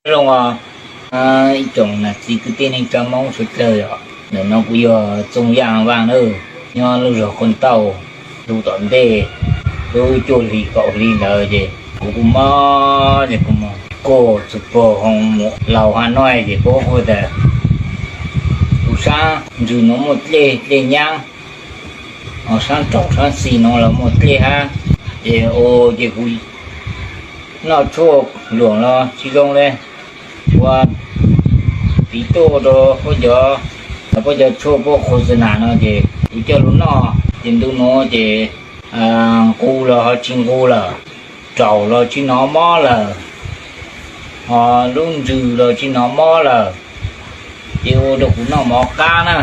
Zoo os, ib tsoom nam txiv kwv tij neej tsa Hmoob suav dlawg os, ntawm no kuv yog Txooj Yaj Vaaj nawb, nyob lub zog Qhua Tauj, lub tom ntej lub cuaj hlis kaum hli ntawd ces kuv kuj mob ces kuv mus kuaj txug pog hoo mus laus ha noj ces puab hu tas kuv sab ntsws nuav muaj dlej, dlej nyab, ho sab raum sab xis nuav los muaj dlej hab, ces ua ces kuv noj tshuaj luam los tsis zoo le, ua piv tuaj rau puab cov, puab cov tshuaj puab qhu xa nas no ces kuv coj lug noj ces ntu nuav ces nqus los ho tsis nqus lawm, raum los tsis hnov mob lawm, ho lub ntsws los tsis hnov mob lawm, ces ua rau kuv noj mov qab na.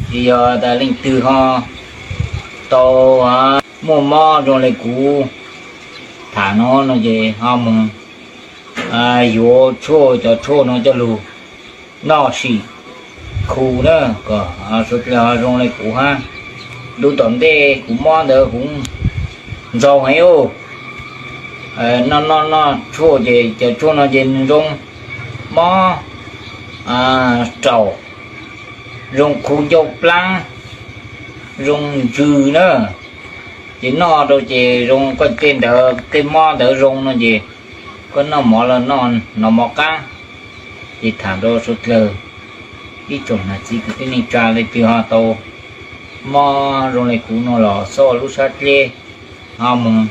Ces yog tas leej twg ho tau muaj mob zoo le kuv tham no no ces ho mus yuav tshuaj, cov tshuaj no coj lug noj sim khu na, kom suav dlawg ho zoo le kuv hab. Ntu tom ntej kuv mob ntawd kuv ntxaug heev, noj noj noj tshuaj ces cov tshuaj no ces zoo mob raum, zoo khu ncauj plaab, zoo ntsws na. Ces noj rau ces zoo koj tej ntawd tej mob ntawd zoo no ces koj noj mov los noj hnov mov qab. Ces tham rau suav dlawg ib tsoom nam txiv kwv tij neej tsa leej twg ho tau mob zoo le kuv no los xob ua lub sab dleb ho mus